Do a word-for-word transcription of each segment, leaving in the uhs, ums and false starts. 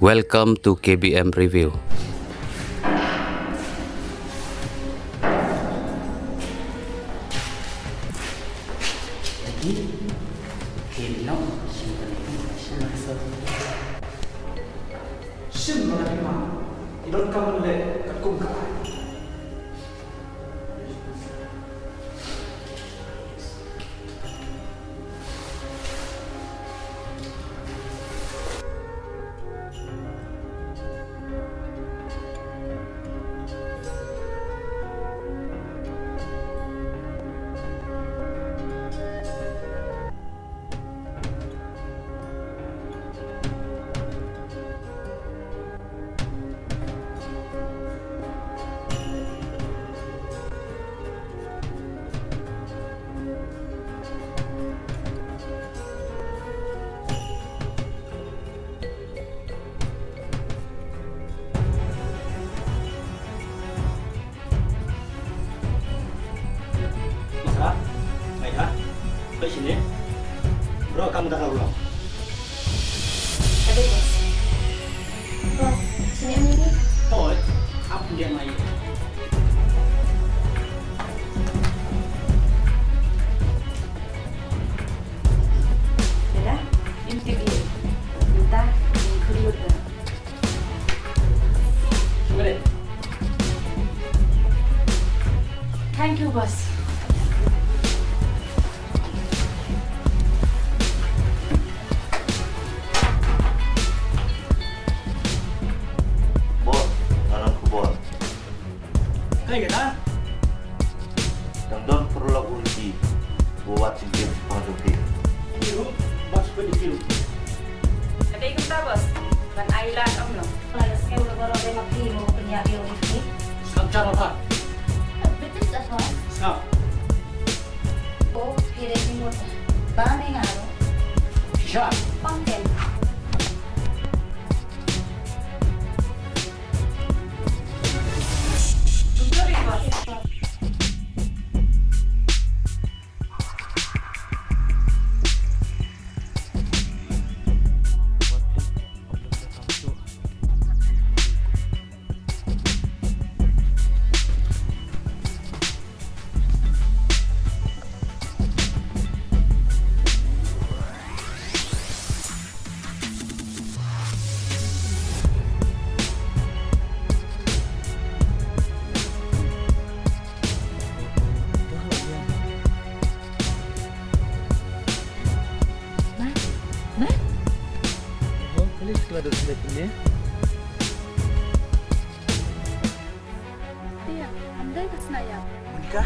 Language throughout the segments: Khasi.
Welcome to K B M Review. Masa, mai ha? Pai sini. Bro, kamu tak tahu, bro. Ada, bos. Bos, sini ini. Oi, apa dia mai? Dada, ini dia. Minta, ini kudu. Thank you, boss. Boss, nga don khubor. Kaei kata? Dang don paralok u lynti ba wad jingkit shaphang jong phi. Ïa u, bad shu peit ïa u. Ka dei kumta, boss. Ban ai lad ym long. Nga la sngewthuh baroh de ma phi mo pynïaid ïa u lynti. Sngap jar ota. Bitis apa? Sngap. O, phi dei jingmut. Ba me nga ro. Shisha. Pang ken. Tia, ym dei ka snayap. Monica?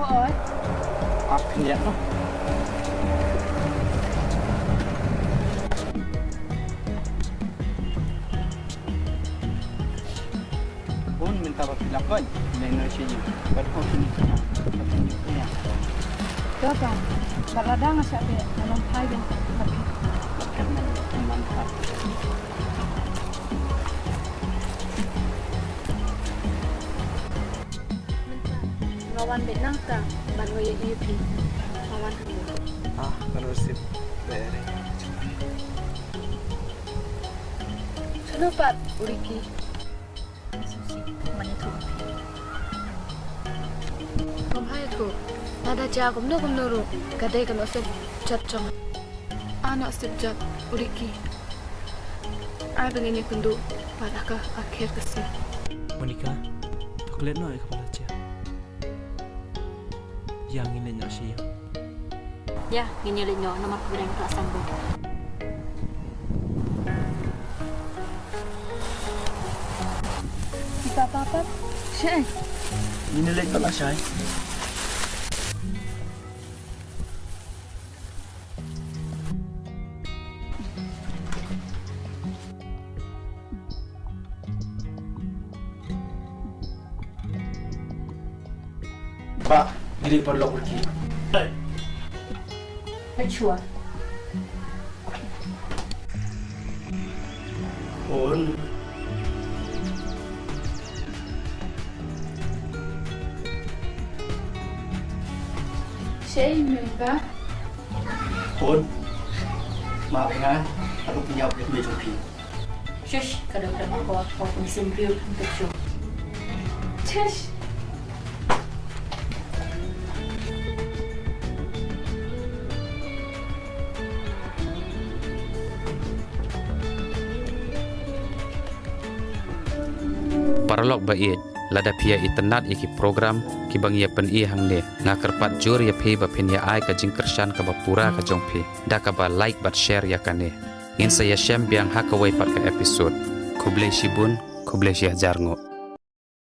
Oi. Ap pynïap noh. Bun mynta ba phi la koit, lehnoh sha ïing. Bad ko kine ki, ba phi ïoh pynïap. To, to. Bad lada nga shah beh, nga ong phai ïa phi. Nga wan beit nangta ban ïohi ïa phi. Nga wan hangne. Ah, ka nusip. Very. Shano pat u Ricky? Mane tu. Ngam hai tu. Lada jia kumno kumno ruh, ka dei ka nusip jot jong. Ka nusip jot u Ricky. Ai ba ngin ïakynduh bad ha ka akhir ka sngi. Monica, to klet noh ïa kaba la jia. Ïa, ngin leit noh sha ïing. Ïa, ngin ïa leit noh namar ka dang khlad sangeh. Papa, papa. Shai. Ngin ïa leit noh la shai. Bah, gili paralok Ricky. Pechua. Khun. Shei, Monica. Khun. Map nga, haduh pynïap ïa ka mei jong phi. Shush, ka dok dok ko, ko pun sim view kan tu shu. Shush. Paralok ba ïeit, lada phi ïa itynnad ïa ki program kiba ngi ïa pyni hangne, nga kyrpad jur ïa phi ba phin ïa ai ka jingkyrshan kaba pura ka jong phi da kaba like bad share ïa kane. Ngin sa ïashem biang ha kawei pat ka episode. Khublei shibun, khublei shihajar nguh.